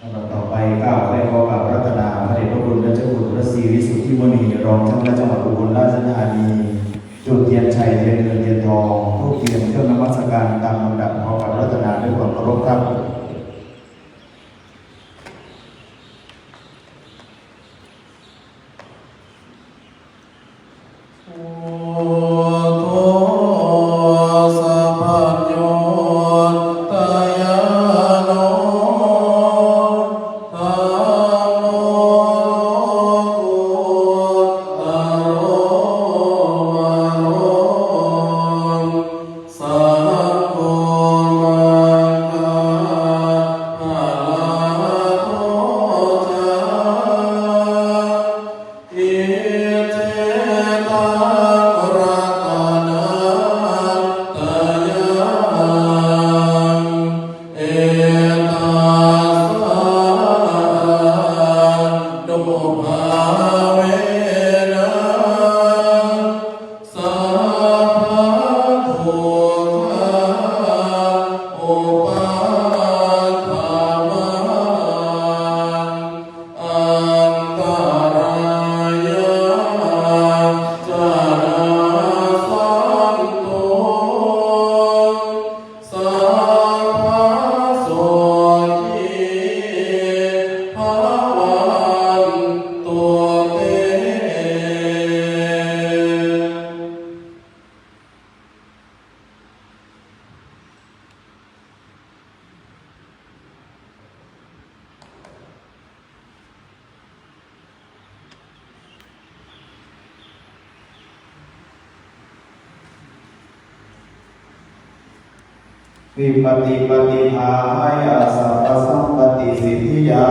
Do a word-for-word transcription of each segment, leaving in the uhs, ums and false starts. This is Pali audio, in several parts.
ลำดับต่อไป กราบไหว้ขอกราบอาราธนาพระเดชพระคุณท่านเจ้าคุณพระศรีวิสุทธิมุนี รองเจ้าคณะจังหวัดอุบลราชธานี จุดเทียนชัย เทียนเงิน เทียนทอง ธูปเทียน เครื่องนมัสการตามลำดับ ขอกราบอาราธนาด้วยความเคารพครับ Buddho sabbaññutañāṇo, dhammo lokuttaro varo, saṅgho maggaphalaṭṭho ca. Icchitaṃ ratanattayam, etassahassānubhāvena sabbadukkhā upaddavā, antarāyā ca nassantu, sabbasotthī bhavantu te. วิปัตติปฏิปทา sabbasampattisiddhiyā,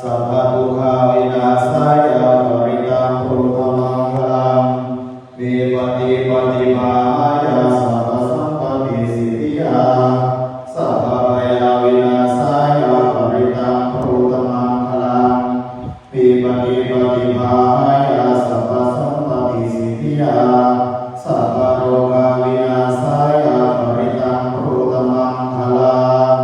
sabbadukkhā vināsāya, parittaṃ brūtha maṅgalaṃ. Vipattipaṭibāhāya, sabbasampattisiddhiyā, sabbabhayavināsāya, parittaṃ brūtha maṅgalaṃ. Vipattipaṭibāhāya, sabbasampattisiddhiyā, sabbarogavināsāya, parittaṃ brūtha maṅgalaṃ.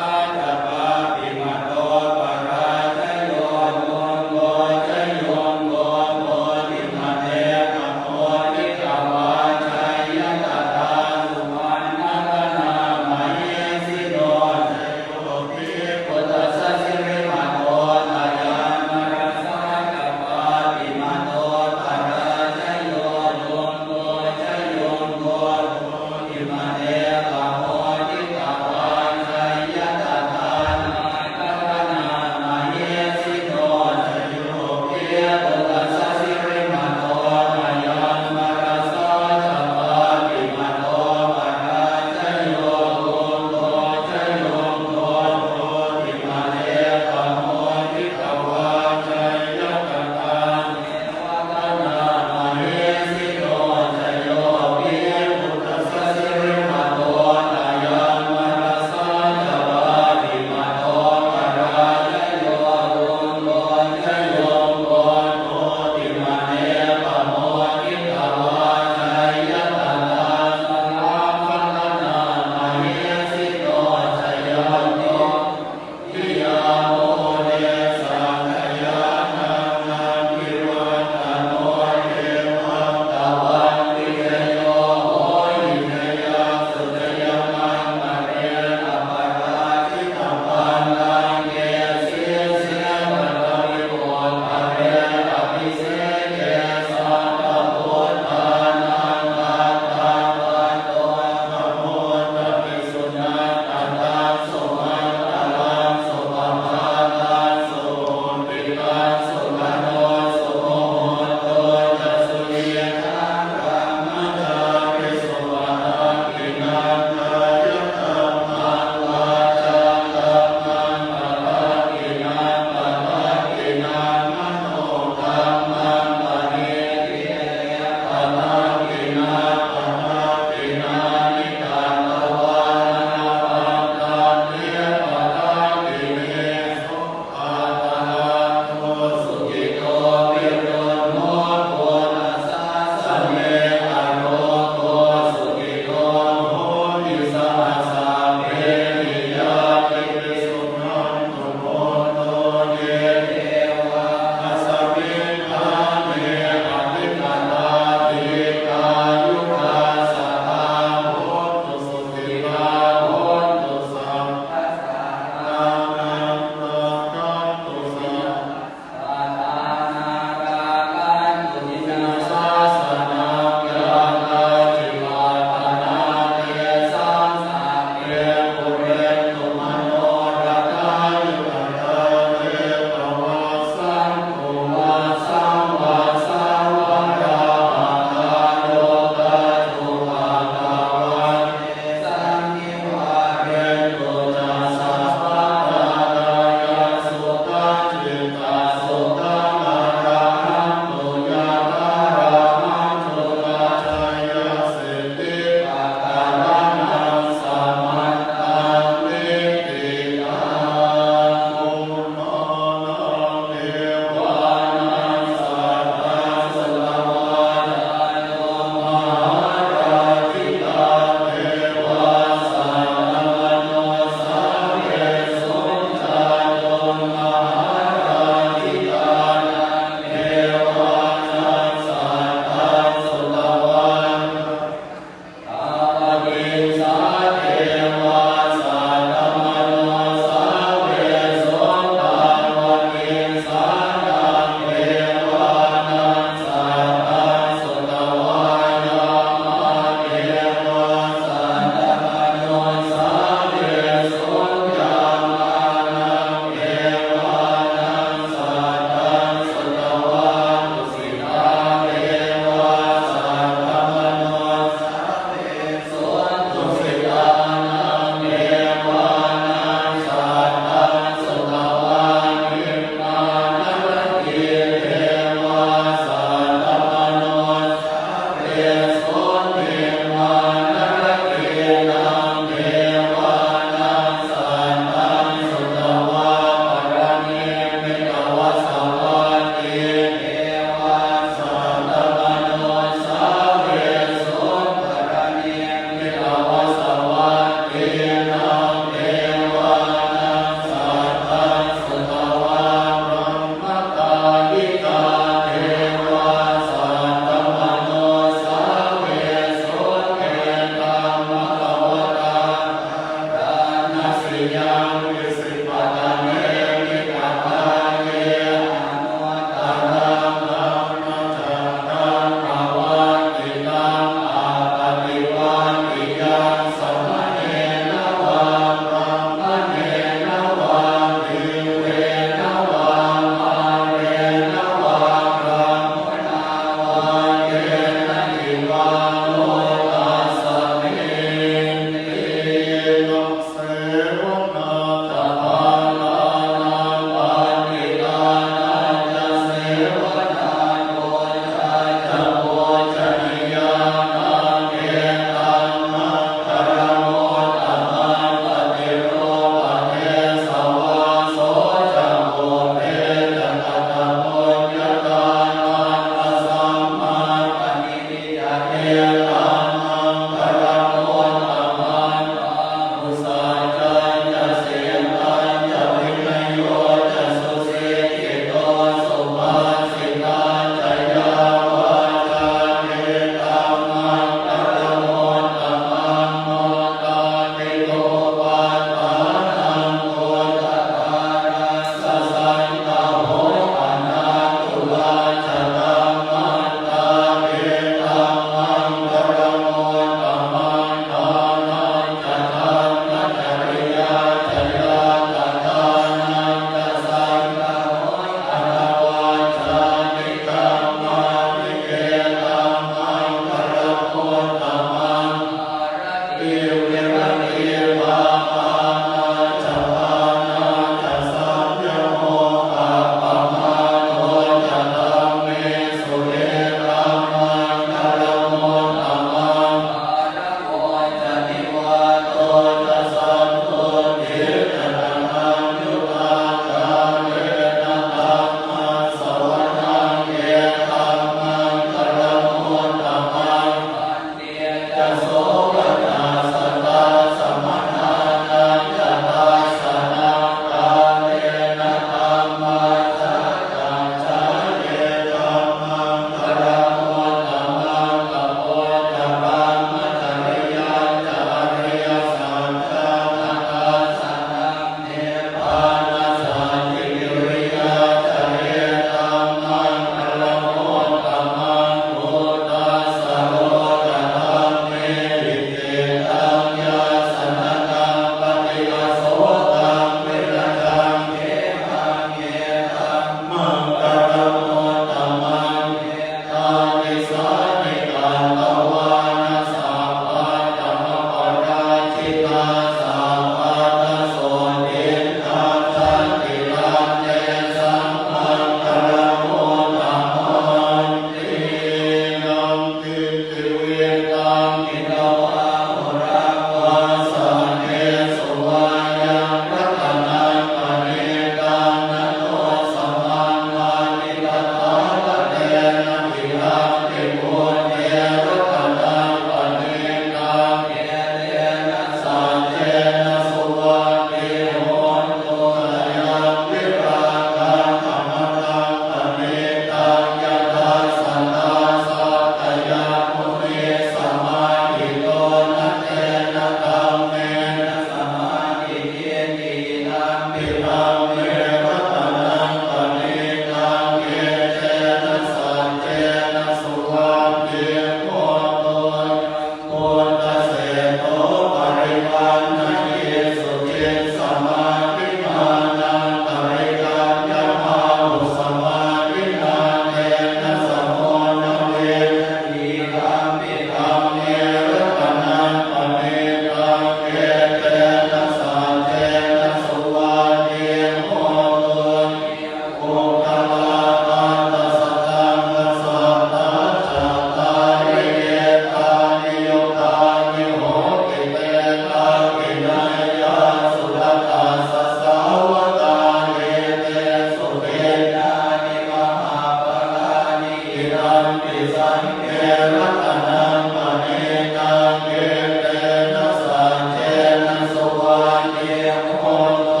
Saṅghe ratanaṃ paṇītaṃ, etena saccena suvatthi hotu.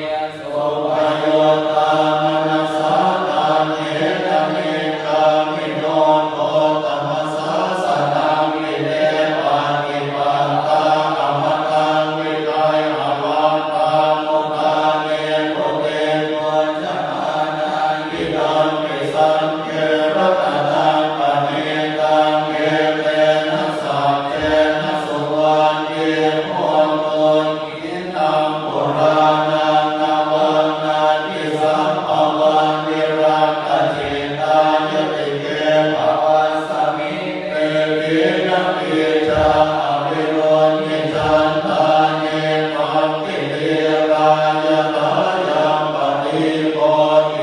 Ye suppayuttā manasā daḷhena, nikkāmino gotamasāsanamhi. Te pattipattā amataṃ vigayha, laddhā mudhā nibbutiṃ bhuñjamānā. Idampi saṅghe ratanaṃ paṇītaṃ, etena saccena suvatthi hotu. Khīṇaṃ purāṇaṃ navaṃ natthi sambhavaṃ, virattacittāyatike bhavasmiṃ. Te khīṇabījā avirūḷhichandā, nibbanti dhīrā yathāyampadīpo.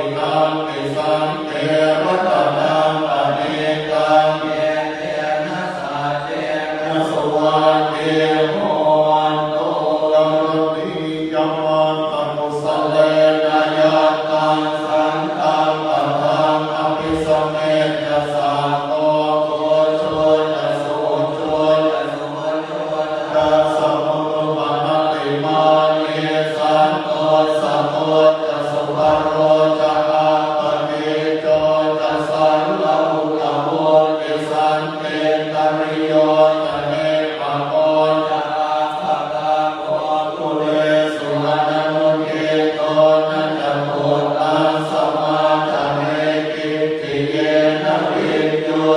Idampi saṅghe ratanaṃ paṇītaṃ, etena saccena suvatthi hotu. Karuṇīyamāntakusalena, yattaṃ santaṃ padaṃ abhisamecca, sakko kujjū ca sūjū ca suhujū ca, dasa mudu anatimānī, santussako ca subharo ca, appakicco ca sallahukavutti, santindriyo ca nipako ca, appagabbho kulesu ananugiddho. Na ca khuddaṃ samācare kiñci, yena viññū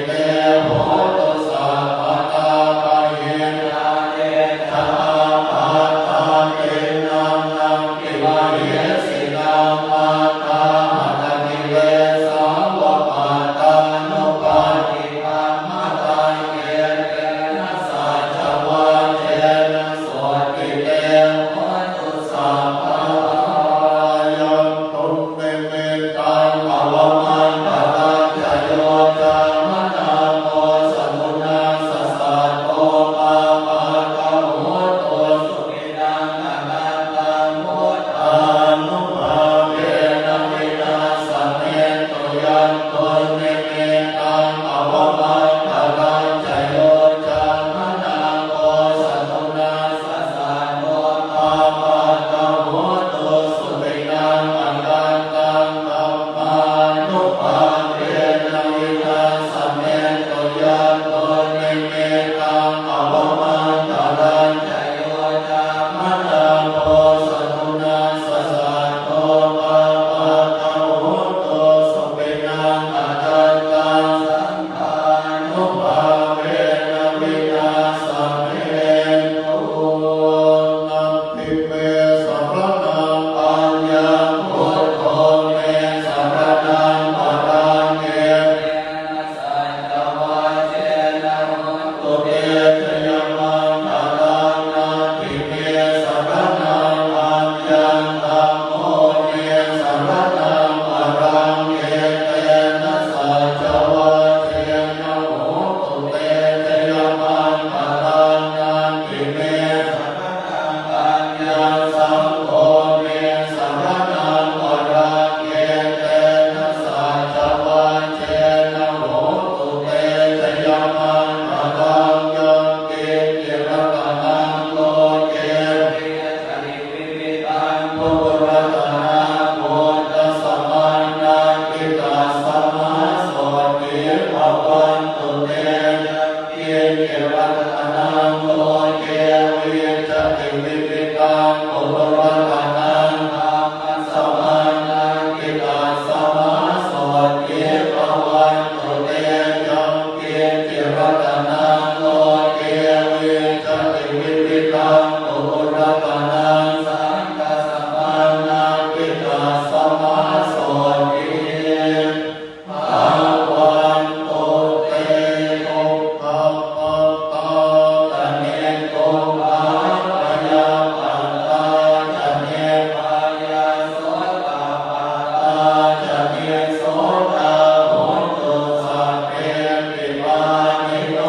te hotu sabbadā. Pahīnā te ca ābādhā tiṇṇannampi mahesinaṃ, maggāhatakilesā va pattānuppattidhammataṃ. Etena saccavajjena sotthi te hotu sabbadā. Yandunnimittaṃ avamaṅgalañca yo cāmanāpo sakuṇassa saddo pāpaggaho dussupinaṃ akantaṃ buddhānubhāvena vināsamentu. Yandunnimittaṃ avamaṅgalañca yo cāmanāpo sakuṇassa saddo pāpaggaho dussupinaṃ akantaṃ dhammānubhāvena vināsamentu. Yandunnimittaṃ avamaṅgalañca yo cāmanāpo sakuṇassa saddo pāpaggaho dussupinaṃ akantaṃ saṅghānubhāvena vināsamentu. Natthi me saraṇaṃ aññaṃ, buddho me saraṇaṃ varaṃ, etena saccavajjena hotu te jayamaṅgalaṃ. Natthi me saraṇaṃ aññaṃ, dhammo me saraṇaṃ varaṃ, etena saccavajjena hotu te jayamaṅgalaṃ. Natthi me saraṇaṃ aññaṃ, saṅgho me saraṇaṃ varaṃ, etena saccavajjena hotu te jayamaṅgalaṃ. Yaṅkiñci ratanaṃ loke vijjati vividhaṃ puthu ratanaṃ buddhasamaṃ natthi, tasmā sotthī bhavantu te. Yaṅkiñci ratanaṃ loke vijjati vividhaṃ puthu ratanaṃ dhammasamaṃ natthi, tasmā sotthī bhavantu te. Yaṅkiñci ratanaṃ loke vijjati vividhaṃ puthu ratanaṃ saṅghasamaṃ natthi, tasmā sotthī bhavantu te. Dukkhappattā ca niddukkhā, bhayappattā ca nibbhayā, sokappattā ca nissokā hontu sabbepi pāṇino.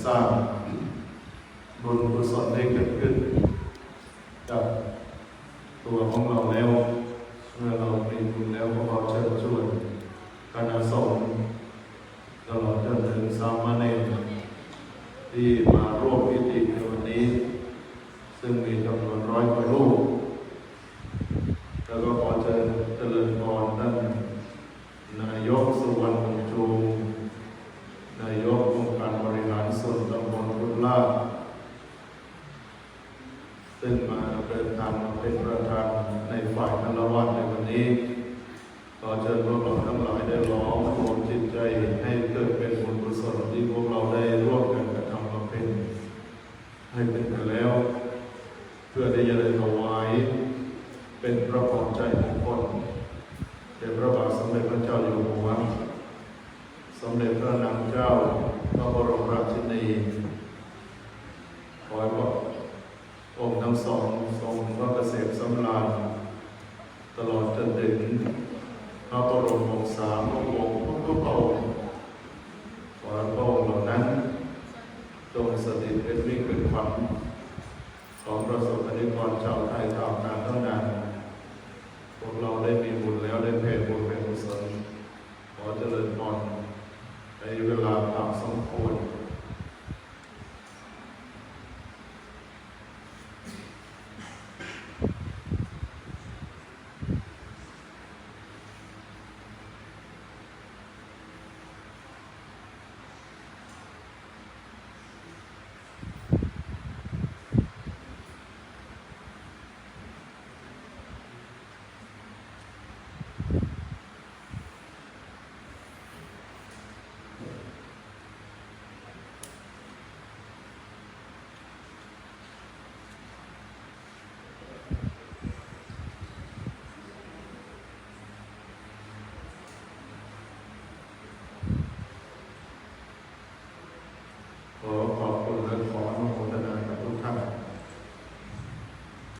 สร้างบุญกุศลให้เกิดขึ้นกับตัวของเราแล้ว เมื่อเรามีบุญแล้วก็ขอเชิญชวนคณะสงฆ์ตลอดจนถึงสามเณรที่มาร่วมพิธีในวันนี้ ซึ่งมีจำนวนร้อยกว่ารูป แล้วก็ขอเชิญเจริญพรท่านนายกสุวรรณวงศ์จูง นายกองค์การบริหารส่วนตำบลพุทธลาภ ซึ่งมาเดินทางมาเป็นประธานในฝ่ายฆราวาสในวันนี้ ขอเชิญพวกเราทั้งหลายได้หลอมรวมจิตใจให้เกิดเป็นบุญกุศลที่พวกเราได้ร่วมกันกระทำบำเพ็ญให้เป็นไปแล้ว เพื่อที่จะได้ถวายเป็นพระพรชัยมงคลแด่พระบาทสมเด็จพระเจ้าอยู่หัว สมเด็จพระนางเจ้าพระบรมราชินี ขอให้พระองค์ทั้งสองทรงพระเกษมสำราญ ตลอดจนถึงพระบรมวงศานุวงศ์ทุกๆพระองค์ ขอให้พระองค์เหล่านั้นจงสถิตเป็นมิ่งเป็นขวัญของประสบกรณิกรชาวไทยตามกาลเท่านาน พวกเราได้มีบุญแล้วได้แผ่บุญแผ่กุศล ขอเจริญพรในเวลาพอสมควร ขอขอบ